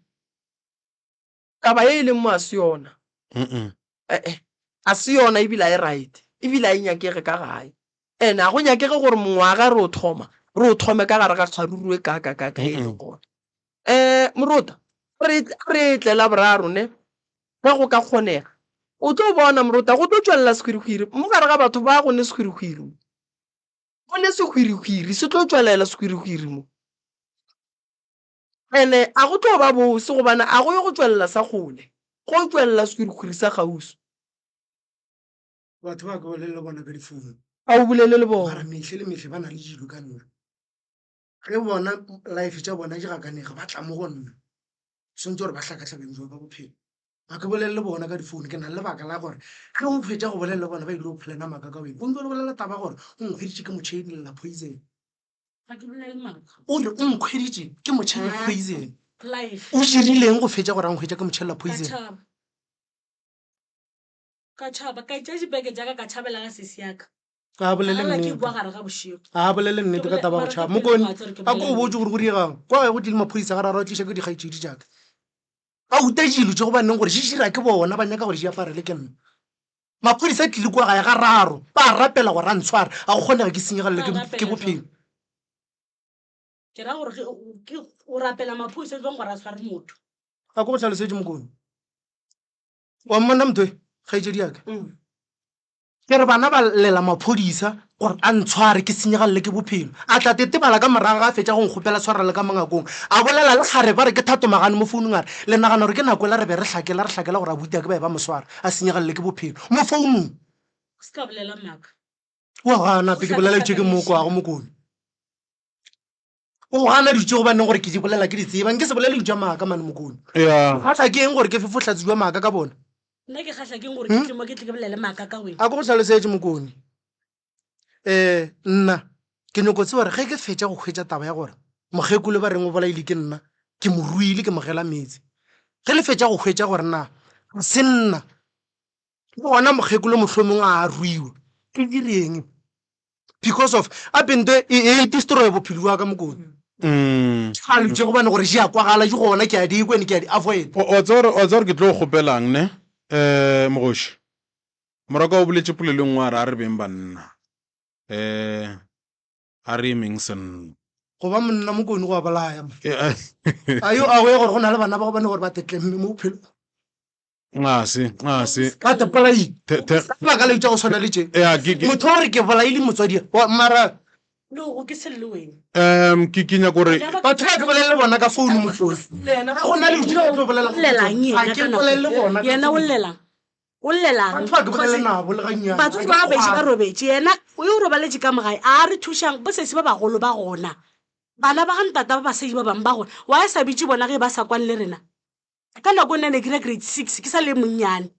taba ye e leng mo a se yona. E-e, a se yona ebile a e right, ebile a e nyakege ka gae. And a go nyakege gore mongwaga re o thoma, re o thome ka gare ga kgaruru e kaakakaaka e leng gona. Um Morota, re re tle Laboraro ne, ge go ka kgonega. O tlo bona Morota, go tlo tšwelela sehwirihwiri mo gare ga batho ba go ne sehwirihwiri mo. Go ne sehwirihwiri, se tlo tšwelela sehwirihwiri mo. Ene a go tlo ba bose gobane a go ye go tšwelela sa kgole, go tšwelela sehwirihwiri sa kgauswi.
Batho ba ke bolele le bona ka difounu.
A o bolele le bona.
Mara mehle le mehle ba na le dilo ka nna. Ge bona life tša bona di gakanega ba tla mo go nna. Swantse gore ba hlakahlakane jwang ka bophelo. Ga ke bolele le bona ka difounu ke na le lebaka la gore ge o fetša go bolela le bona ba ile go plana maaka ka wena. O ntse o bolela taba gore o nkhweditše ke mo chainela poison. O re o nkhweditše ke mo tšhela poison. O dirileng go fetša gore a nkhwetša ke mo tšhela poison?
Ka tšhaba, ka tšea dibeke tša ka ka tšhabela ga sesi ya ka.
A bolele
Gala ke
nnete.
boa gare ga bošego.
A bolele nnete ka taba go tšhaba. Mokone, a ko o botse gore go diegang. Kwa gae go tlile maphodisa ga raro a tliša ke dikgaetšedi tša ka. Ba uta dilo tše gobaneng gore di dira ke bona ba nyaka gore di aparele ke nna. Maphodisa a tlile kwa gae ga raro ba rapela gore a ntshware a go kgonega ke senyegelele ke bophelo.
Ke ra gore o rapela maphodisa jwang gore a tshware motho.
A ko go hlalosetše Mokone. Wa mmona motho e, kgaetšedi ya ka? Ke re bana ba llela maphodisa gore a ntshware ke senyegalele ke bophelo. A tla tetebala ka morago ga a fetša go nkgopela tshwarelo ka mongakong. A bolela le kgarebe ba re ke Thato Magane mo founung a re, Le nagana gore ke nako ela re be re hlakela re hlakela gore abuti a ke ba be ba mo swara a senyegalele ke bophelo mo founung.
O se ka bolela maaka.
O a gana gape ke bolela tše ke mo kwago Mokone. O gana dilo tše gobaneng gore ke di bolela ke di tseba nke se bolele dilo tša maaka mane Mokone.
Ya.
O kgahla ke eng gore ke fe bohlatse bja maaka ka bona?
Nna ke kgahla ke eng gore ke tle mo ke tle ke bolele maaka ka wena?
A ko go hlalosetše Mokone. Um nna ke nyoko tseba gore ge ke fetša go hwetša taba ya gore mokgekolo ba reng o bolaile ke nna, ke mo ruile ke mo gela meetse. Ge le fetša go hwetša gore na ga se nna, le gona mokgekolo mohlomongwe a ruiwa, ke direng? because of a pente e e destroy bophelo bja ka mokone
Mm.
ga tše gobane gore di a kwagala di gona ke a di kwe ke a di avoid
O o tseba gore o tseba gore ke tlo go kgopelang ne um mogoši moraka o boletše polelo e nngwe a re a re beng banna um a re emeng senna
go ba monna mokone go a bolaya man.
Eh, eh.
a yo a go ye gore go na le bana ba gobane gore ba tetlemme mo bophelong
Nxase, nxase.
Ba te bolaile.
The, the.
Ka baka la tša go swana le tše.
Ya, ke, ke.
Motho o re ke bolaile motswadi wa mara.
No, go ke se le wena.
Um, ke, ke nyako gore.
Batho ba ke bolele le bona ka founu motloli. Ga go na le dilo tlo bolela.
Llelang yena
Ga ke bolele le bona.
Yena o llelang. O llelang?
Batho ba ke bolele nabo le gannyane.
Batsofe ba babedi ba robetše, yena o yo robaletše ka mogae. A re thušang bosesi ba bagolo ba gona, bana ba ga ntata ba basadi ba bangwe ba gona. Why a sa bitše bona ge ba sa kwane le rena? Ka nako nna ne ke dira grade six, ke sa le monnyane.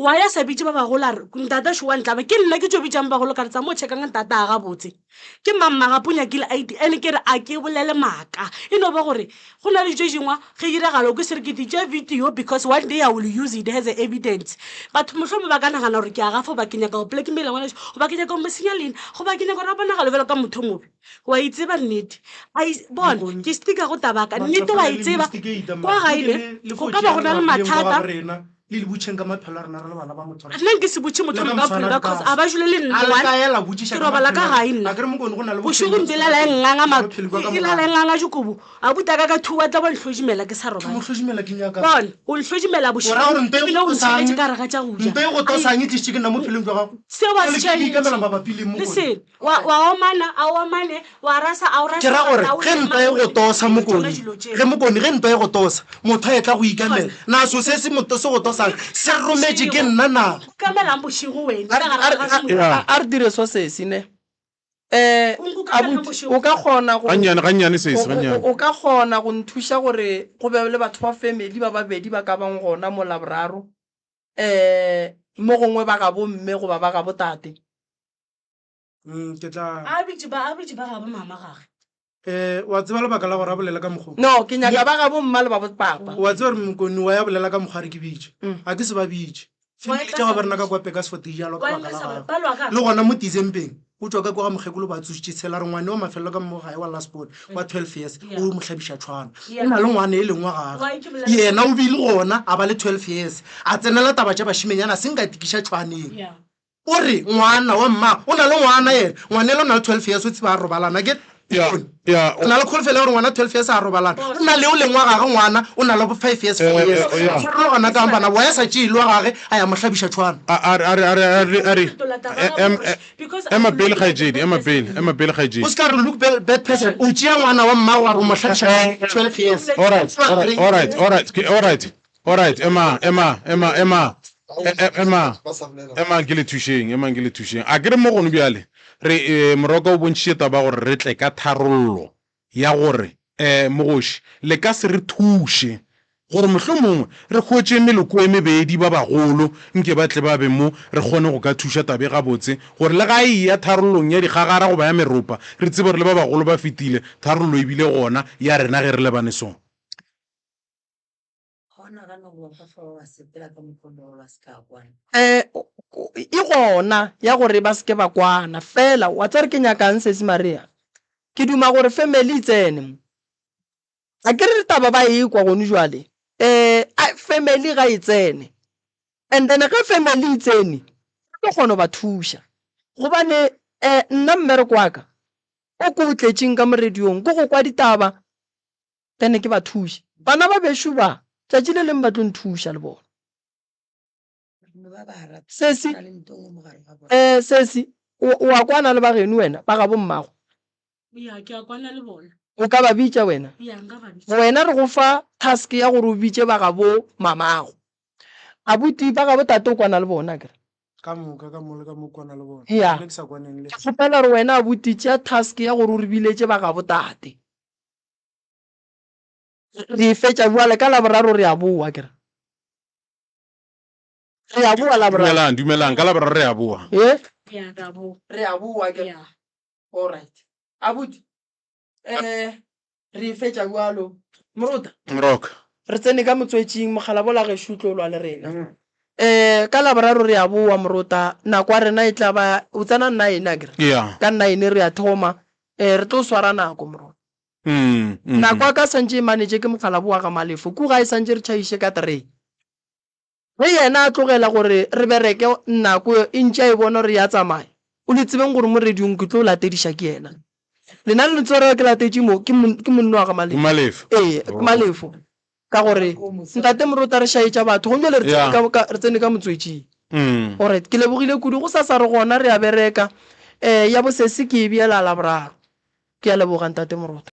Why a sa bitše ba bagolo a re ntata šo wa ntlaba? Ke nna ke tšo bitšang bagolo ka re tsa mo checkang ntata a gabotse. Ke mang magapo o nyakile ID and ke re a ke bolele maaka. E no ba gore go na le tše dingwe ge diragala o ke se re ke di tše video because one day I will use it as a evidence. Batho mohlomongwe ba ka nagana gore ke a gafa goba ke nyaka go blackmaila ngwana goba ke nyaka go mo senya leina goba ke nyaka gore a bonagale bjalo ka motho o mobe. Wa e tseba nnete. Ai bona ke sticka go taba ka nnete wa e tseba kwa gae ne go ka ba go na le mathata.
Le le butšheng ka maphelo a rena re le bana ba motho.
Nna nke se butše motho
Le
ka
ka
bophelo
moswana
ba
re
cause
ka
a ba jule le
A
nna
le
one
ka ela botšiša
ke
ka
robala ka
maphelo a
gae
rena.
nna
A ke re mokone go na le
bošego
bophelo
mpe lala e nganga
bophelo kwa ka
e lala e
morago.
nganga dikobo a buta ka ka thuwa tla ba nhlodimela ke sa
Ke
robala
mo hlodimela ke nyaka.
bona o nhlodimela
O ra
bošego
gore nto e
ebile
go
o
tosang
ntšheletše ka gare ga tša go ja
nto e go
Ai,
tosang e tlišitše ke nna mo phelong jwa gago.
seo a
Bjale
se
ke ke ikamela
tšhentšhe
mabapi le
le
mokone.
selo wa wa omana a o omane wa rasa a o rase
Ke ra gore
a o
ge ntwa e go tosa
tšona
mokone,
dilo tšeo
ge mokone ge ntwa e go tosa, motho a etla go ikamela. Na so se se se go tosang se rometše ke nna na?
Ikamelang bošego wena
A
ka gare ga
re-
Yeah.
a re dire so sesi ne um
O nkukamelang
abuti
bošego.
o ka kgona go
Gannyane, gannyane sesi,
o-
gannyane.
o ka kgona go nthuša gore go be le batho ba family ba babedi ba ka bang gona mo Laboraro um mo gongwe ba gabo mme goba ba gabo tate.
Ke tla
A bitše ba a bitše ba gabo mama gage.
Eh, wa tseba lebaka la gore a bolela ka mokgwa o?
No, ke nyaka ba gabo mma le ba bo papa.
Wa tseba gore mokoni wa ya bolela ka mokgwa a re ke bitše. A ke se ba bitše. Family tša gabo rena ka kwa Pekasfort di jalwa ka
Wa
baka la
nka sa
gagwe.
ba lwa ka.
Le gona mo Decembeng o tšwa ka kwa ga mokgekolo ba tsošitše tshela re ngwane wa mafelelo ka mo gae wa last born wa 12 years o mo hlabiša tšhwana. O na le ngwana e leng wa gagwe.
Why ke bolela
Yena o bile gona a ba le 12 years a tsenela taba tša bašimenyana a se nka tikiša tšhwaneng.
Yeah.
O re ngwana wa mmago o na le ngwana yena ngwanela o na le 12 years o tseba a robalana ke
Ya, ya,
o na le kholofelo ya gore ngwana 12 years a robalana o na le o leng wa gage ngwana o na le bo 5 years 4
Eh,
years
eh, ya.
farologana kang bana wa ya sa tšee le wa gage a ya mo hlabiša tšhwana
A a re a re a re a re a re
Fetola taba
e-
ya
em-
gore,
e-
because I
ema
will
pele
look like a
kgaetšedi
bad
ema
person.
pele ema pele
o
kgaetšedi
se ka re look bad, bad person o tšea ngwana wa mmago wa re o mo hlabiša 12 years
all right all right all right all right ke all right all right ema ema ema ema E- e- ema emang ke le thušeng emang ke le thušeng a ke re mo gone bjale re eh, moroka o bontšhitše taba gore re tle ka tharollo ya gore um mogoši le ka se re thuše gore mohlomongwe re hwetše meloko e mebedi ba bagolo nke ba tle ba be mo re kgone go ka thuša tabe gabotse gore le ga e ya tharollong ya dikgagara goba ya meropa re tsebe gore le ba bagolo ba fetile tharollo e bile gona ya rena ge re lebane so.
Um e gona ya gore ba seke ba kwana fela wa tseba re ke nyakang sesi Maria ke duma gore family e tsene mo a ke re taba ba e kwa gone jwale um family ga e tsene and then ge family e tsene re tlo kgona go ba thuša gobane um nna mmereko wa ka o ko o tletšeng ka mo radiong ke go kwa ditaba Then ke ba thuše. Bana ba bešo ba, tšatši le leng ba tlo nthuša le bona. Sesi, eh, sesi, o, o a kwana le ba geno wena, ba gabo mmago?
Ya, ke a kwana le bona.
O ka ba bitša wena?
Ya, nka ba bitša.
Wena re go fa task ya gore o bitše ba gabo mamago. Abuti, ba gabo tate o kwana le bona akere?
Ka moka, ka mo le ka mo kwana le bona.
Ya.
Ke ne ke sa kwaneng le.
Ke kgopela gore wena abuti tšea task ya gore o re biletše ba gabo tate. Re e fetša bjale ka Laboraro re a boa ke re. Re a boa Laboraro.
Dumelang, dumelang, ka Laboraro re a boa.
Ye?
Ya, re a boa.
Re a boa ke re.
Ya.
All right. Abuti, eh, re e fetša bjalo. Morota.
Moroka.
Re tsene ka motswetšing, mokgalabo la gešo o tlo lwa le rena. Eh, ka Laboraro re a boa, Morota. Nako ya rena e tla ba, o tsena nine akere?
Ya.
Ka nine re a thoma. Eh, re tlo swara nako, Morota. Nako ya ka santše e manetše ke mokgalabo wa ga Malefo. Ku gae santše re tšhaiše ka three. Ge yena a tlogela gore re bereke nako e ntše a e bona gore ya tsamaya, o le tsebeng gore mo radiong ke tlo latediša ke yena. Lena le ntswara ke latetše mo ke ke monno wa ga Malefo.
Malefo.
Ee, ke Malefo. Ka gore ntate Morota re šaetša batho gomme bjale re tsene ka, ka, re tsene ka motswetšing. Alright, ke lebogile kudu. Gosasa re gona re a bereka. Eh, ya bosese ke e beela Laboraro. Ke a leboga ntate Morota.